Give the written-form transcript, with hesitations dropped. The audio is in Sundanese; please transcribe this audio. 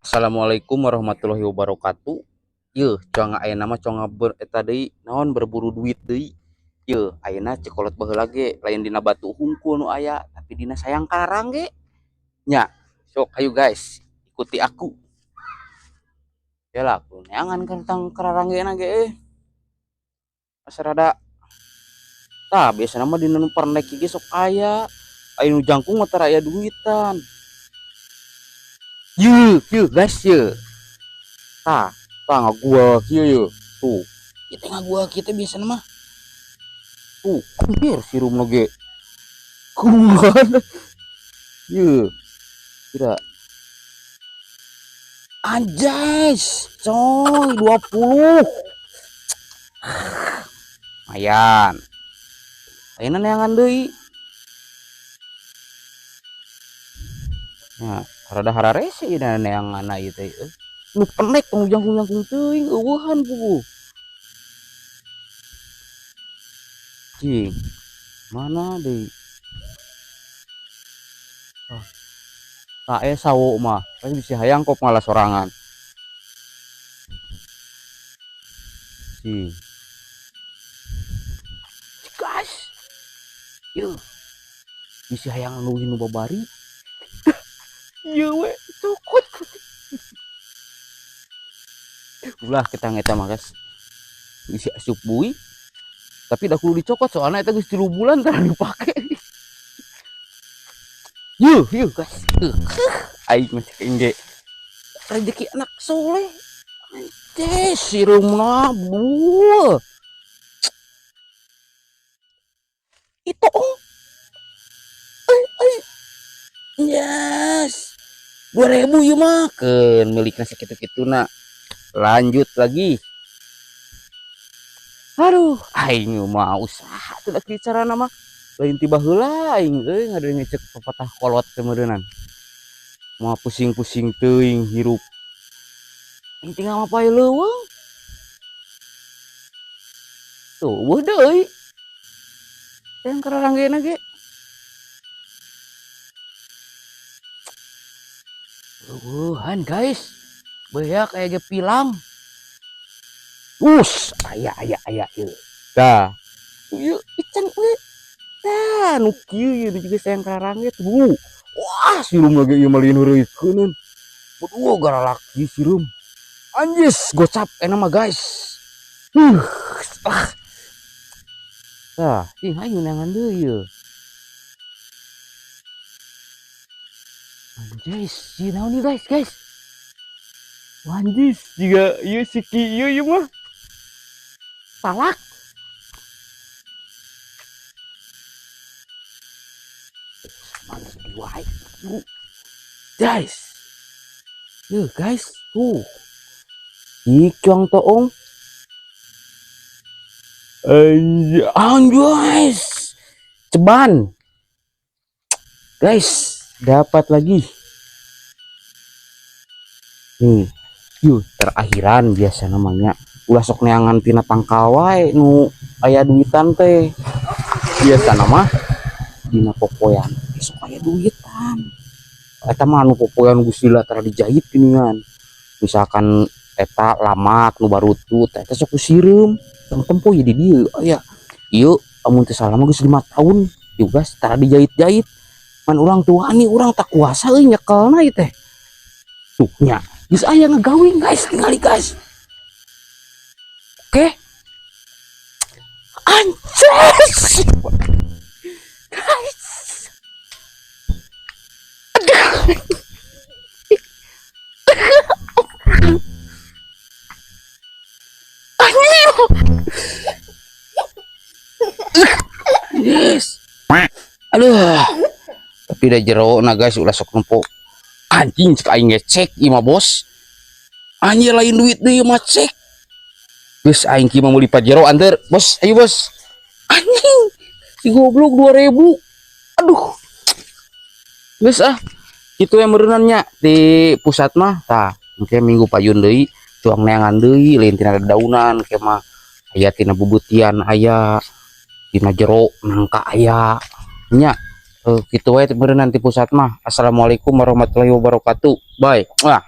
Assalamualaikum warahmatullahi wabarakatuh. Yeuh, cuang ayeuna mah cuang ber eta deui naon berburu duit deui. Yeuh, ayeuna ceuk kolot baheula ge lain dina batu hungkul nu aya, tapi dina sayang karang ge. Nya, sok hayu guys, ikuti aku. Yalah, neangan kentang kararanggena ge euy. Asa rada tah biasana mah dina nu pernek ge sok aya. Aya nu jangkung mah tara aya duitan. Yeuh, yeuh guys yeuh. Tah, tah ngagua kieu yeuh. Tuh, ieu teh ngagua kieu teh biasana mah. Tuh, anjir sireumna ge. Kumaha? Yeuh. Kira. Anjas, coy, 20. Lumayan. Ayeuna neangan deui. Nah, rada hararese ieu neanganna ieu teh euy. Nu penek tong jangkung-jangkung teuing eueuhan puguh. Cing, mana deui? Ah. Tah aya sawo mah, pasti bisi hayang kop ngalah sorangan. Cing. Gas. Yeuh. Bisi hayang leuwih nu babari. Ieu we cokot. Ulah kita ngeta mah guys. Bisi asup bui. Tapi dah kudu dicokot soalnya eta geus 3 bulan tara dipake. Yuh, yuh guys. Aing mah cek ge. Rezeki anak soleh. Anjir, sireumna buah. Itu oh. Ai ai. Yes. 2000 ieu mah keun milikna sakitu-kituna. Lanjut lagi. Aduh, aing mah usaha teh da kieu carana mah. Lain ti baheula aing euy ngadenge cek pepatah kolot teh meureunnan. Moal pusing-pusing teuing hirup. Aing tinggal mah pae leuweung. Tuh, eueuh deui. Yang kararanggena ge. Eueuhan guys. Beak aya ge pilang. Us, aya aya aya ieu. Tah. Ieu ican we. Tah, nu kieu ieu juga sayang kararangge tuh. Wah, sireum lagi ieu mah lieur heureuykeun. Waduh, garalaki sireum. Anjis, gocap enak mah guys. Ah. Tah, ih hayu neangan deui ieu. Anjis, ieu naon ieu guys, guys. Anjis, jiga ieu siki ieu ieu mah. Palak. Mana sedih wae. Guys. Yuh guys, tuh. Ikyong toong. Anjis. Ceban. Guys, dapat lagi. Nih, yuk terakhiran biasa namanya. Ulah sok neangan tina tangkal wae nu aya duitan teh. Biasa nama dina popoyan sok aya duitan. Eta mah nu popoyan geus lila tara dijahit geuningan. Misalkan eta lamak nu barutut eta sok sireum tong tempo ye di dieu aya. Ieu amun teu salah mah geus 5 tahun juga tara dijahit-jahit. Man urang tua nih urang tak kuasa euy nyekelna ieu teh. Tuh nya geus aya ngegawing guys, tingali guys. Oke. Anjir. Guys. Yes. Aduh. Tapi dah jero na guys ulah sok nempo. Anjing cek aing ge cek ieu mah bos. Anjir lain duit deui mah cek. Geus aing ki mah meuli Pajero anter. Bos, ayo bos. Anjing. Si goblok 2000. Aduh. Geus ah. Kitu yang mereunannya di pusat mah tah. Engke minggu payun deui tuang neangan deui lain tina daunan ke mah aya tina bubutian aya tina jero nangka aya nya. Kitu wae meureun nanti pusat mah. Assalamualaikum warahmatullahi wabarakatuh. Bye. Wah.